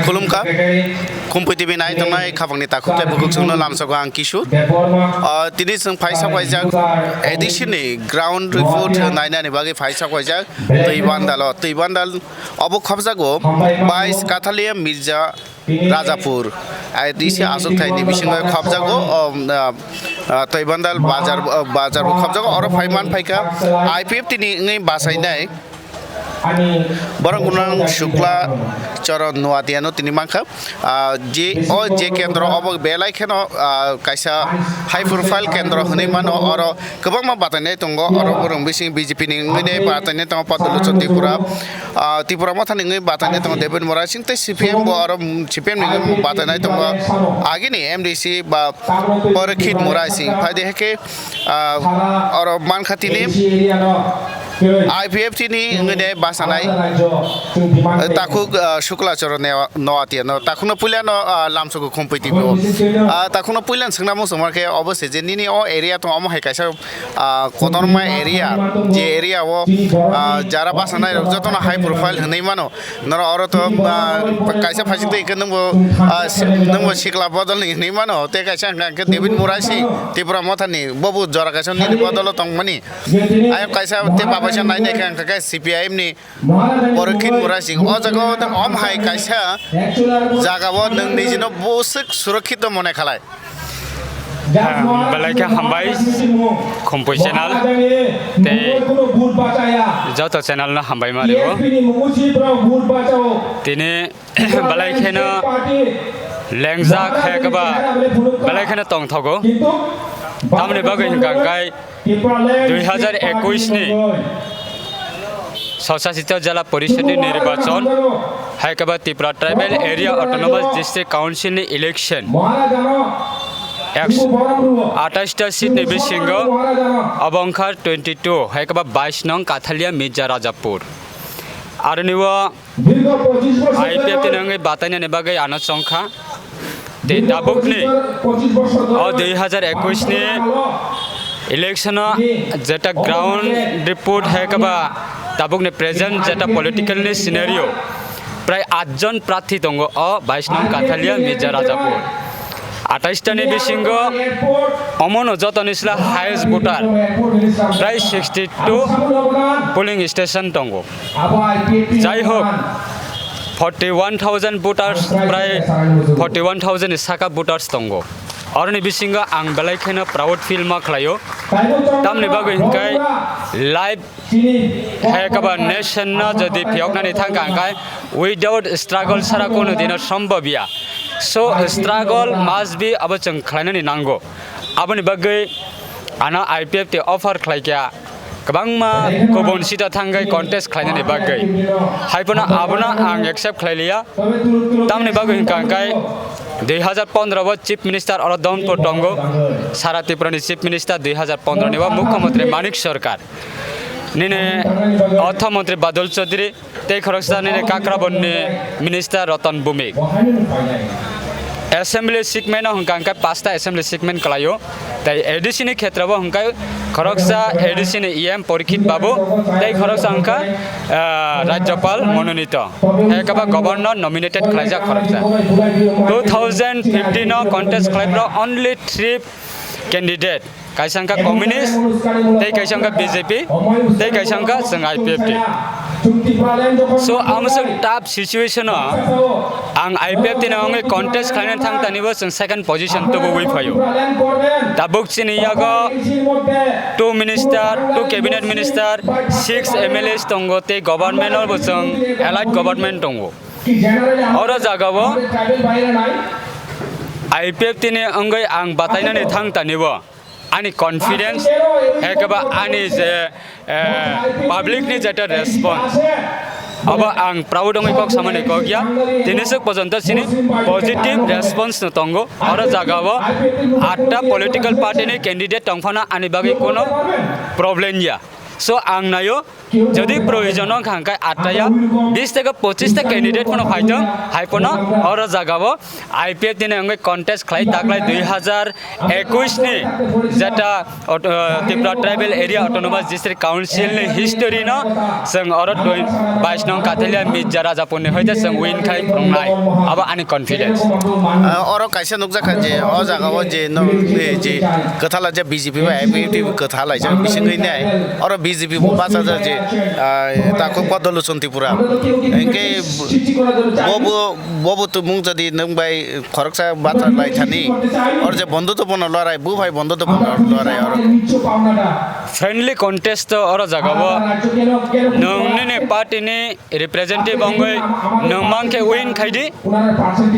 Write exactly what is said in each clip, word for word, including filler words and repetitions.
Khulumkha, Khumpui T V nai tongnai khapangni takhuk tei bukhuk chwngno lamsogo ang Kishore. Ah, tini chwng phaisa phaijak A D C ni ground report nainani bagwi phaisa phaijak twi bandalo. Twi bandal obo khopjago bais Kathalia Mirza Rajapur. A D C aswk thaini bisingo khopjago, um, ah, ah, twi bandal bazar, ah, bazar bo khopjago. Oro phaiman phaikha I P F T ni wngwi basainai. Borok gwnang Shukla Charan Noatia no tini mankha. Ah, je, o je kendro obo belai kheno, ah, kaisa high profile kendro hwnwi mano, oro kwbangma batainai tongo, oro borok bising B J P ni wngwi batainai tongo, Padma Lochon Tripura, ah, Tripura Motha ni wngwi batainai tongo, David Murasing tei C P M bo oro, mm, C P M ni wngwi batainai tongo, agini M D C ba Parikshit Murasing, phaidi hake, ah, oro mankha tini. I P F T ni wngwi de basanai takhuk, ah, Shukla Charan Noatia no, takhukno puila no, ah, lamsogo Khumpui T V o. Ah, takhukno puila swngna muchungma khe obo se je nini o area tong omo hai kaisa, ah, kotorma area, je area o, ah, jara basanai rok jotono high profile hwnwi mano. Norok oro to, ah, kaisa phaising twi hwnkhe nwngbo, ah, si-, nwngbo sikla bodol ni hwnwi mano, tei kaisa hwnkha hwnkhe David Murasing, Tripura Motha ni, bobo jora kaisa nini bodol o tongmani. Ayang kaisa tei babaisa nai nai khe hwnkha khe C P I M ni Parikshit Murasing. O jaga o om hai kaisa jaga o nwng nijino bwswk surokkito mone khalai. Ah, belai khe hambai, Khumpui channel tei joto channel no hambai ma rio. Tini belai kheno lengjak hai khe ba belai kheno tongthogo. Tamoni bagwi hwnkha hwnkhe dui hazar ekush ni Swshasit Jila Porishod ni nirbachon, hai khe ba Tripura Tribal Area Autonomous District Council ni election. Eksh-, atais ta seat ni bisingo obo wngkha twenty two, hai khe ba bais nong Kathalia Mirza Rajapur. Aroni o I P F T ni wngwi batainani bagwi ano chongkha. Tei tabukni o dui hazar ekush ni election o jeta ground report hai khe ba tabukni present jeta political ni scenario, prai atjon prarthi tongo o bais nong Kathalia Mirza Rajapur. Atais ta ni bisingo omono jotoni sla highest voter, prai sixty two polling station tongo. Jai hok, forty one thousand voters, prai forty one thousand ni saka voters tongo. Oroni bisingo ang belai kheno proud feel ma khlaio. Tamni bagwi hwnkhe live hai khe ba nation no jodi phiyoknani thangkha hwnkhe without struggle sara kono dino sombobya. So struggle must be, abo chwng khlainani nango. Aboni bagwi ano I P F T offer khlaikha. Kwbangma kubun seat o thangwi contest khlainani bagwi. Hai phano abono ang accept khlai liya. Tamni bagwi hwnkha hwnkhe dui hazar pondro bo Chief Minister oro Donpur tongo. Sara Tripura ni Chief Minister dui hazar pondro ni bo Mukhyamantri Manik Sarkar. Nini Ortho Mantri Badal Chaudhary. Tei khoroksa nini Kakrabon ni Minister Roton Bhumik. Assembly segment o hwnkha hwnkhe pasta assembly segment kwlaio. Tei A D C ni khetra bo hwnkhe khoroksa A D C ni E M Parikshit Babu, tei khoroksa hwnkha, ah, Rajyapal mononito. Hai khe ba Governor nominated khlaijak khoroksa. Two thousand fifteen o contest khlai phuru only three candidate. Kaisa wngkha communist, tei kaisa wngkha B J P, tei kaisa wngkha chwng I P F T. So, amswk tough situation o ang I P F T ni wngwi contest khlaina thang tani bo chwng second position tubuwi phaio. Tabuk chini yago two minister, two cabinet minister, six M L As tongo, tei government o bo chwng allied government tongo. Oro jaga o I P F T ni wngwi ang batainani thang tani bo. Ani confidence, ekeba ani je, eh, public ni jeta response, abo ang proud wngwi kok samani kok ya. Tini swk porjonto chini positive response no tongo. Oro jaga o atta political party ni candidate tongphano ani bagwi kono problem ya. So ang naio, jodi proyojon wngkha hwnkhe atta ya bis theke pochis ta candidate phano phaithwng, hai phano oro jagao I P F T ni wngwi contest khlai taklai dui hazar ekush ni jeta Aut-, uh, Tripura Tribal Area Autonomous District Council ni history no chwng oro twen-, bais nong Kathilia Mirza Rajapur ni hoite chwng win khai phunuknai, abo ani confidence. Ah, oro kaisa nukjakha je o jagao je no, eh, je kwthala je B J P bai I P F T kwthalaijak bisingwi nai, oro B J P bo bachajak je, ah, takhuk Padma Lochon Tripura. Hinkhe bo, bo, bo, bo tumung jodi nwng bai khoroksa bacha lai thani, oro je bondo to bono lorai, bo bai bondo to bono lorai oro. Friendly contest to oro jagao nwng nini party ni representative wngwi nwng mankhe win khaidi,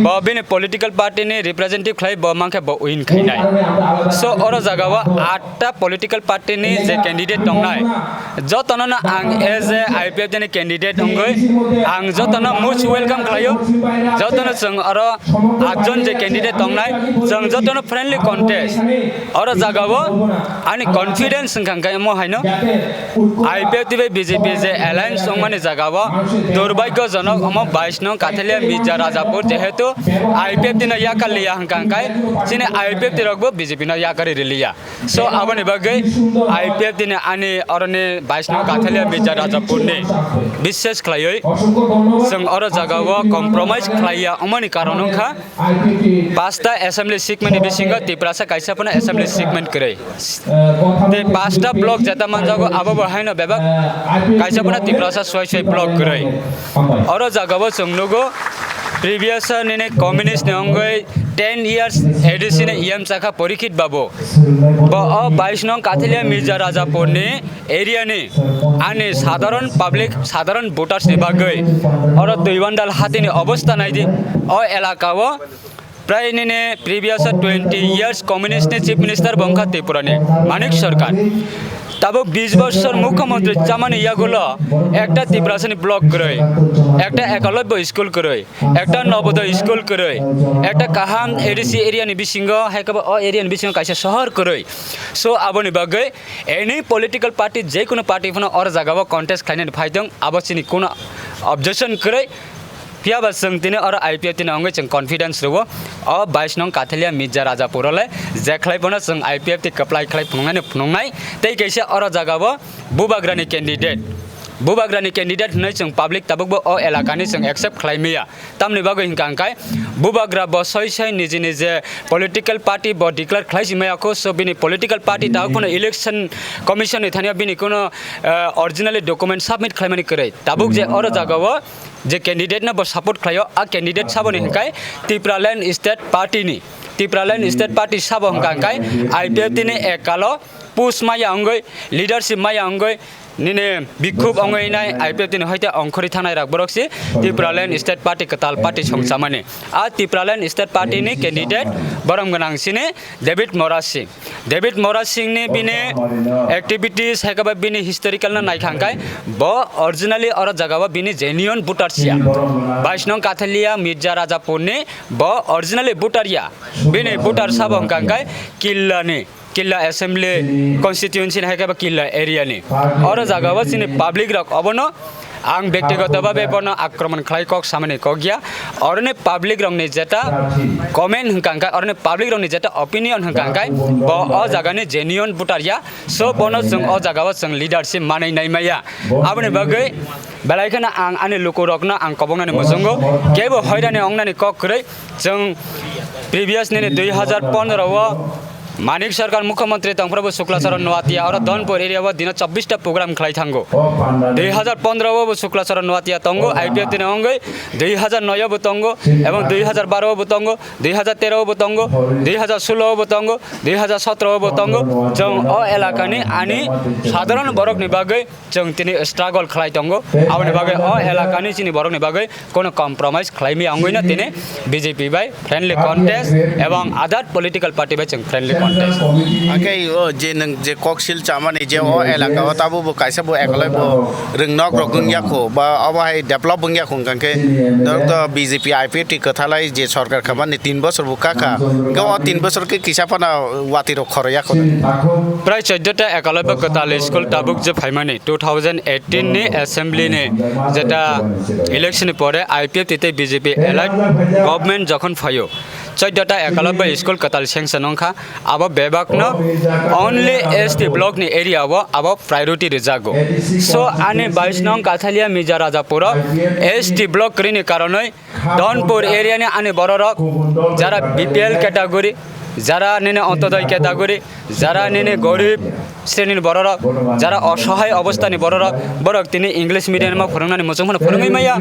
bo bini political party ni representative khlai bo mankhe bo win khainai. So oro jagao atta political party ni je candidate tongnai, jotono no ang as a I P F T ni candidate wngwi ang jotono most welcome khlaio. Jotono chwng oro atjon je candidate tongnai, chwng jotono friendly contest. Oro jagao ani confidence wngkha hwnkhe omo haino I P F T bai B J P je alliance wngmani jagao durbhagyojonok omo bais nong Kathilia Mirza Rajapur jehetu I P F T no yakar liya hwnkha hwnkhe chini I P F T rokbo B J P no yakari riliya. So aboni bagwi I P F T ni ani oroni bais nong Kathilia Mirza Rajapur ni bisses khlaiwi chwng oro jagao compromise khlaiya wngmani karon wngkha pasta assembly seat mani bisingo Tiprasa kaisa phano assembly seat man kwrwi. Tei pasta block jeta manjago, abo bo haino bebak kaisa phano Tiprasa soi soi block kwrwi. Oro jagao chwng nugo previous nini communist ni wngwi ten years A D C ni E M chakha Porikhit Babu. Bo o bais nong Kathilia Mirza Rajapur ni area ni ani sadharan public, sadharan voters ni bagwi oro Duibandal hati ni obostha naidi. O elaka o prai nini previous twenty years communist ni chief minister bo wngkha Tripura ni Manik Sarkar. Tabuk bis bosor mukhyamantri chamani yagulo ekta Tiprasa ni block kwrwi, ekta Ekalobya school kwrwi, ekta Nobodoy school kwrwi, ekta kaham A D C area ni bisingo, hai khe bo o area ni bisingo kaisa sohor kwrwi. So aboni bagwi any political party, je kono party phano oro jagao contest khlainani phaitong, abo chini kono objection kwrwi. Phiya ba chwng tini oro I P F T ni wngwi chwng confidence rwo. O bais nong Kathilia Mirza Rajapur o le je khlai phano chwng I P F T kwplai khlai phunuknani phunuknai. Tei kaisa oro jagao Bubagrani candidate. Bubagrani candidate hwnwi chwng public tabukbo o elakani chwng accept khlai maya. Tamni bagwi hwnkha hwnkhe Bubagra bo soi soi niji niji political party bo declare khlai si maya kho, so bini political party tabuk phano election commission ni thani bini kuno, eh, originally document submit khlaimani kwrwi. Tabuk je oro jagao je candidate no bo support khlaio, a candidate saboni hwnkhe Tipraland State Party ni, Tipraland State Party sabo hwnkha hwnkhe I P F T ni ekalo post maya wngwi, leadership maya wngwi, nini bikhub wngwi nai I P F T ni hoite ongkhorwi thangnai rok borok si Tipraland State Party kwtal party songchamani. A Tipraland State Party ni candidate borom gwnang sini David Mora Singh. David Mora Singh ni bini activities hai khe ba bini historical no nai kha hwnkhe bo originally oro jagao bini genuine voter siya. Bais nong Kathilia Mirza Rajapur ni bo originally voter ya. Bini voter sabo hwnkha hwnkhe Killa ni. Killa Assembly Constituency ni hai khe ba Killa area ni. Oro jagao chini public rok obono ang bektigoto babe bono akromon khlai kok samani kok ya. Oroni public rokni jeta comment hwnkha hwnkhe, oroni public rokni jeta opinion hwnkha hwnkhe bo o jagani genuine voter ya. So bono chwng o jagao chwng leadership manwi nai maya. Aboni bagwi belai kheno ang ani lukurokno ang koboknani muchungo kebo hoirani ongnani kok kwrwi. Chwng previous nini dui hazar pondro o Manik Sarkar mukhyamantri tongphuru bo Sukla Charan Noatia oro Dhonpur area o dino chobbish ta program khlai thango. Dui hazar pondro o bo Sukla Charan Noatia tongo I P F T ni wngwi, dui hazar noi o bo tongo, ebong dui hazar baro o bo tongo, dui hazar tero o bo tongo, dui hazar solo o bo tongo, dui hazar sotro o bo tongo. Chwng o elakani ani sadharan borokni bagwi chwng tini struggle khlai tongo. Aboni bagwi o elakani chini borokni bagwi kono compromise khlai maya wngwi no tini B J P bai friendly contest ebong other political party bai chwng friendly Hwnkhe o je nwng je koksil chamani je o elaka o tabuk bo kaisa bo ekolai bo rwngnok rok wngya kho ba obo hai develop wngya kho, hwnkhe norok to B J P I P F T kwthalai je sorkar khamani tin bosor bo kakha, hwnkhe o tin bosor khe kisa phano watwi rok khoroya kho. Prai chauddota ekolai bo kwtal school tabuk je phaimani two thousand eighteen ni assembly ni jeta election ni pore I P F T tei B J P allied government jokhon phaio, chauddota ekolai bo school kwtal sanction wngkha. Abo bebakno only S T block ni area o abo priority rijago. So ani bais nong Kathalia Mija Rajapuro S T block kwrwini karonwi Donpur area ni ani bororok jara B P L category, jara nini Antyodoi category, jara nini gorib srenini bororok, jara osohai obostani bororok, borok tini English medium o phwrwngnani muchung phano phwrwngwi maya.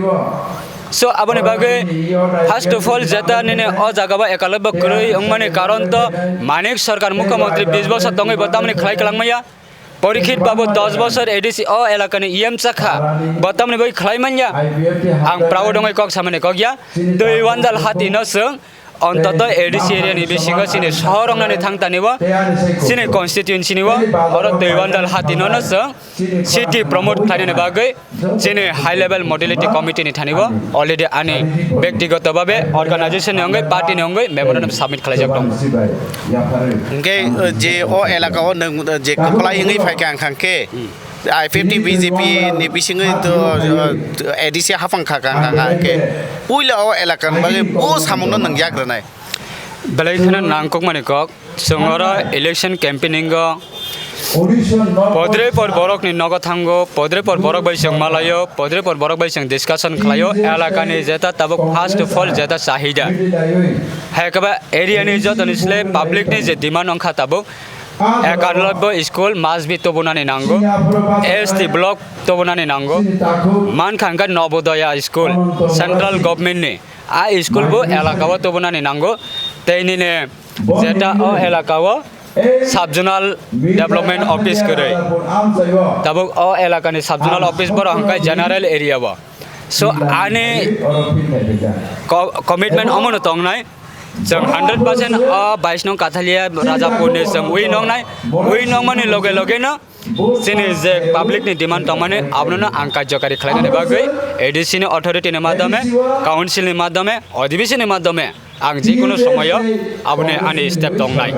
So aboni bagwi first of all jeta nini o jaga o ekalai bo kwrwi wngmani karon to Manik Sarkar Mukhyamantri bish bosor tongwi bo tamni khlai kwlangmaya. Porikhit Babu dos bosor A D C o elakani E M chakha, bo tamni bagwi khlai manya. Ang proud wngwi kok samani kok ya. Twi wandal hati no chwng ontoto A D C area ni bisingo chini sohor wngnani thangtani o, chini constituency ni o, oro twi wandal hati no no chwng city promote khlainani bagwi chini high level modality committee ni thani o already ani bektigoto babe organization ni wngwi party ni wngwi memorandum submit khlaijak tongo. Hwnkhe, uh, je o elaka o nwng, uh, je kwplai wngwi phaikha wngkha khe, I P F T B J P ni bisingwi to, uh, A D C haphang kha kha kha kha khe puila o elaka ni bagwi bo samung no nwng yak rwnai. Belai kheno nangkukmani kok. Chwng oro election campaigning o podre por borok ni nogo thango, podre por borok bai chwng malaio, podre por borok bai chwng discussion khlaio, elaka ni jeta tabuk first of all jeta chahida. Hai khe ba area ni joto ni sle public ni je demand wngkha tabuk ekanoboi school must be tubunani nango, S T block tubunani nango, mankha hwnkhe Nobodoya school central government ni, a school bo elaka o tubunani nango, tei nini jeta o elaka o sub zonal development office kwrwi. Tabuk o elaka ni sub zonal office borok hwnkhe general area o. So ani co-, commitment omono tongnai, chwng hundred percent o bais nong Kathalia Rajapur ni chwng wi nongnai, wi nongmani loge loge no chini je public ni demand tongmani abono ang karjokari khlainani bagwi A D C ni authority ni madhyome, council ni madhyome, O D B C ni madhyome ang jikunu somoyo aboni ani step tongnai.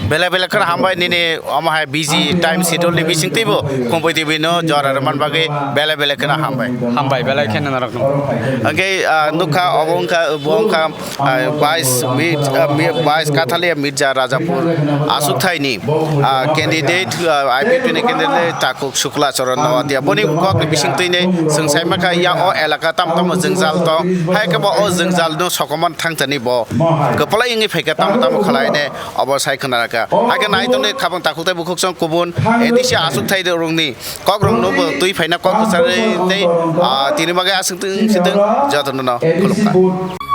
Belai belai kheno hambai nini omo hai busy time schedule ni bising twibo Kumbui T V no jora rwman bagwi belai belai kheno hambai. Hambai belai kheno norokno. Hwnkhe, ah, nukha obo wngkha, bo wngkha, ah, vice Mir-, ah, Mi-, vice Kathalia Mirza Rajapur aswkthaini, ah, candidate, ah, I P F T ni candidate Takhuk Shukla Charan Noatia. Boni kokni bising twini chwng saimankha ya o elaka tamo tamo jwngjal tong. Hai khe bo o jwngjal no sokomon thangtani bo kwplai wngwi phaikha tamo tamo khwlaine obo sai khwnaraka. Hai khe nai tongni khabang takhuk tei bukhuk chwng kubun A D C aswkthai rokni kok rokno bo twi phaina kok kwcharwi tei, ah, tini bagwi aswk twng sitwng jotono no khulumkha.